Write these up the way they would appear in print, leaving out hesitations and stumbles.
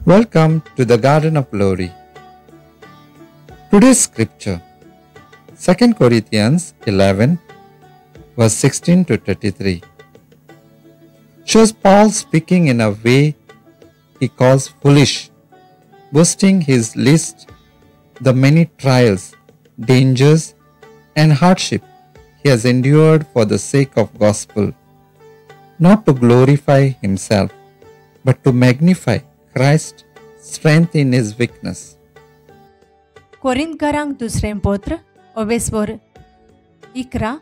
Welcome to the Garden of Glory. Today's scripture, 2 Corinthians 11, verse 16 to 33, shows Paul speaking in a way he calls foolish, boasting his list the many trials, dangers, and hardship he has endured for the sake of gospel, not to glorify himself, but to magnify Christ's strength in his weakness. कोरिंतकारांक दुसरें पत्र अवेस्वर 11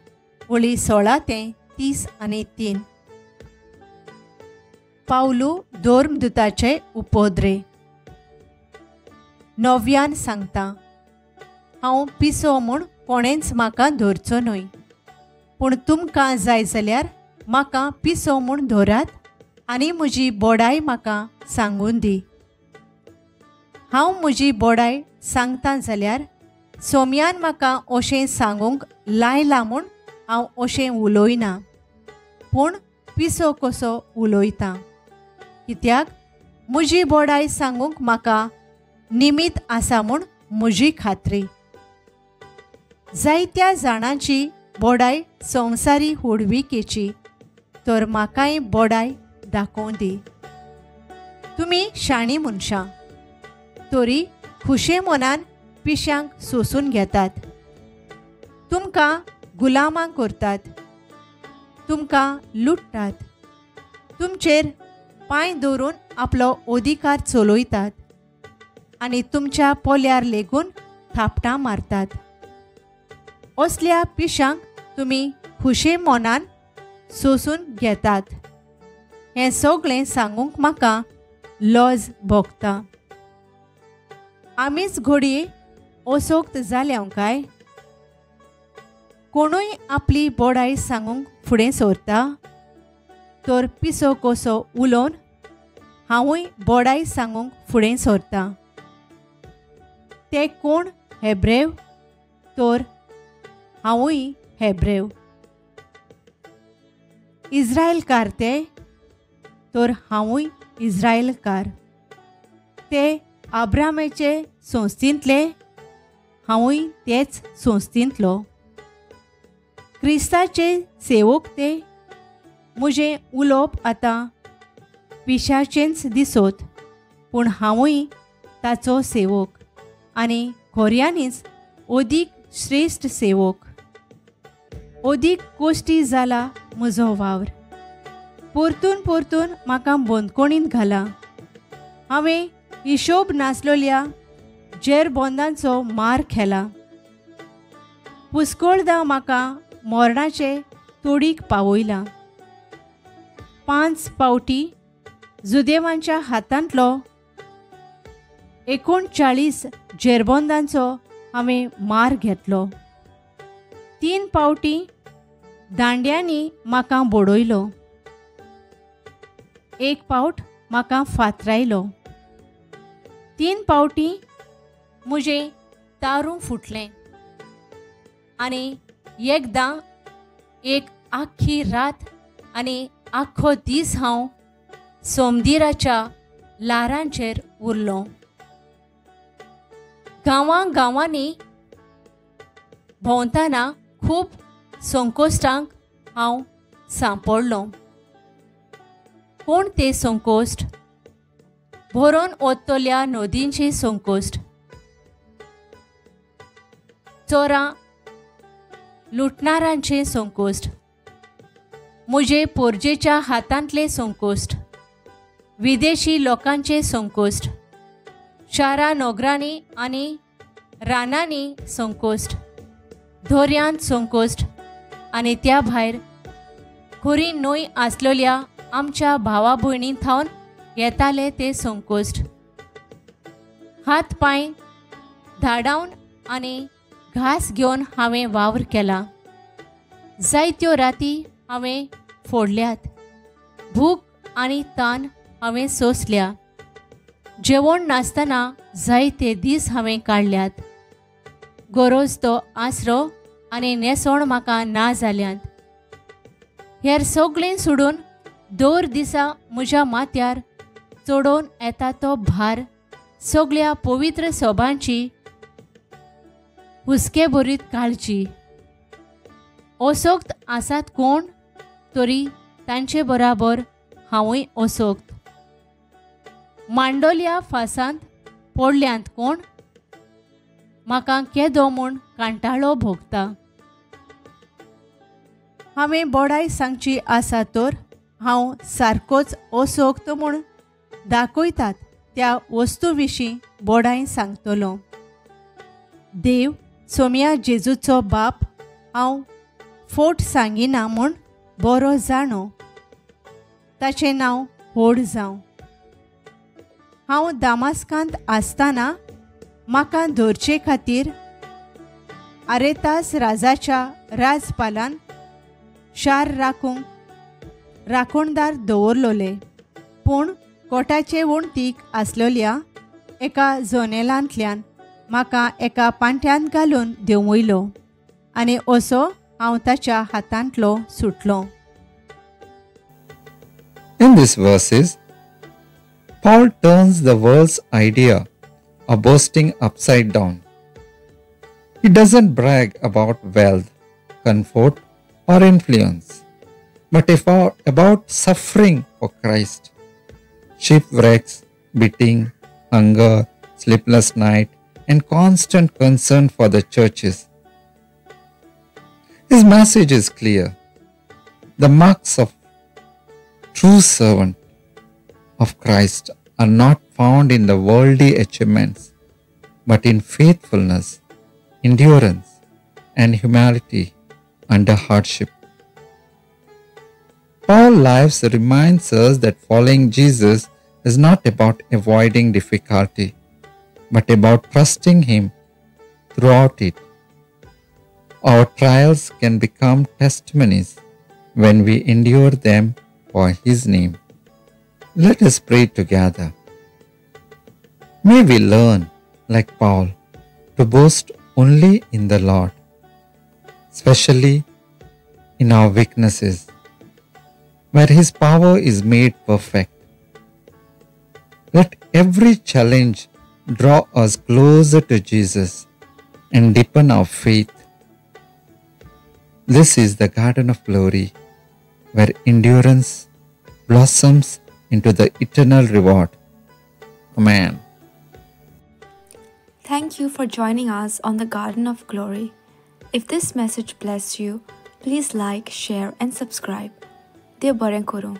वळी 16 ते 33. पावलू धर्मदूताचे उपद्रे. नव्यान सांगता, हांव पिसो म्हूण कोणेंच म्हाका धरचो न्हय, पूण तुमकां जाय जाल्यार म्हाका पिसो म्हूण धरात आनी म्हजी बोडाय म्हाका सांगून दी. हांव म्हजी बोडाय सांगता जाल्यार सोम्यान म्हाका अशें सांगूंक लायलां म्हूण हांव अशें उलयना, पूण पिसो कसो उलयता, कित्याक म्हजी बोडाय सांगूंक म्हाका निमीत आसा म्हूण म्हजी खात्री. जायत्या जाणांची बोडाय संवसारी होडविकेची, तर म्हाकाय बोडाय दाखोवं दी. तुमी शाणी मनशां, तरी खुशे मनान पिश्यांक सोसून घेतात. तुमकां गुलामां करतात, तुमकां लुट्टात, तुमचेर पांय दवरून आपलो अधिकार चलयतात आनी तुमच्या पोल्यार लेगून थापटां मारतात. असल्या पिश्यांक तुमी खुशे मनान सोसून घेतात. हें सगळें सांगूंक म्हाका लज भोगता. आमीच घडये असोक्त जाल्या काय? कोणूय आपली बोडाय सांगूंक फुडें सरता तर पिसो कसो उलोवन हांवूय बोडाय सांगूंक फुडें सरता. ते कोण हेब्रेव? तर हांवूय हेब्रेव. इज्रायलकार ते? तर हांवूय इज्रायलकार. ते आब्रामाचे संस्थेंतले? हांवूय तेच संस्थेंतलो. क्रिस्ताचे सेवक ते? म्हजें उलोवप आतां पिशाचेंच दिसत, पूण हांवूय ताचो सेवक आनी खोऱ्यांनीच अदीक श्रेश्ठ सेवक. अदीक कोश्टी जाला म्हजो वावर. परतून परतून म्हाका बंदखणींत घाला. हांवें हिशोब नासलोल्या जेरबोंदांचो मार खेला. पुस्कोळदां म्हाका मरणाचे तोडीक पावयला. 5 पावटी जुदेवांच्या हातांतलो 39 जेरबोंदांचो हांवें मार घेतलो. 3 पावटी दांड्यांनी म्हाका बडयलो. 1 पावट म्हाका फातरायलो. 3 पावटी म्हजें तारूं फुटलें आनी एकदां एक आख्खी रात आनी आख्खो दीस हांव सोमदिराच्या ल्हारांचेर उरलो. गांवां गांवांनी भोंवतना खूब संकोश्टांक हांव सांपडलो. कोण ते संकोश्ट? भरून ओतल्या नदींचे संकोश्ट, चोरां लुटणारांचे संकोश्ट, म्हजे पोरजेच्या हातांतले संकोश्ट, विदेशी लोकांचे संकोश्ट, शारां नगरांनी आनी रानांनी संकोश्ट, धोऱ्यांत संकोश्ट आनी त्या भायर खरी न्हय आसलेल्या आमच्या भावा भयणी थावन येताले ते संकोश्ट. हात पांय धाडावन आनी घास घेवन हांवें वावर केला. जायत्यो राती हांवें फोडल्यात. भूक आनी तान हांवें सोंसल्या. जेवण नासतना जायते दीस हांवें काडल्यात. गरज तो आसरो आनी न्हेसवण म्हाका ना जाल्यात. हेर सगळें सोडून दर दिसा म्हज्या माथ्यार चडोवन येता तो भार सगळ्या पवित्र सोबांची हुस्के भरीत काळजी. असोक्त आसात कोण तरी तांचे बराबर हांवूय असोक्त. मांडोल्या फासांत पडल्यांत कोण म्हाका केदो म्हूण कांटाळो भोगता. हांवें बोडाय सांगची आसा तर हांव सारकोच असोक्त म्हूण दाखयतात त्या वस्तू विशीं बोडाय सांगतलो. देव सोम्या जेजूचो बाप हांव फोट सांगिना म्हूण बरो जाणो. ताचें नांव व्हड जावं. हांव दामास्कांत आसतना म्हाका धरचे खातीर आरेतास राजाच्या राजपालान शार राखूंक राखणदार दवरलोले. पूण कोटाचे वणटीक आसलेल्या एका जनेलांतल्यान म्हाका एका पांट्यांत घालून देंवयलो आनी असो हांव ताच्या हातांतलो सुटलो. In these verses, Paul turns the world's idea of boasting upside down. He doesn't brag about wealth, comfort, or influence, but about suffering for Christ. Shipwrecks, beating, hunger, sleepless night, and constant concern for the churches. His message is clear. The marks of true servant of Christ are not found in the worldly achievements, but in faithfulness, endurance, and humility under hardship. Paul's life reminds us that following Jesus is not about avoiding difficulty, but about trusting Him throughout it. Our trials can become testimonies when we endure them for His name. Let us pray together. May we learn, like Paul, to boast only in the Lord, especially in our weaknesses, where His power is made perfect. Let every challenge draw us closer to Jesus and deepen our faith. This is the garden of glory, where endurance blossoms into the eternal reward. Amen. Thank you for joining us on the Garden of Glory. If this message blessed you, please like, share and subscribe. Dev बरें करूं.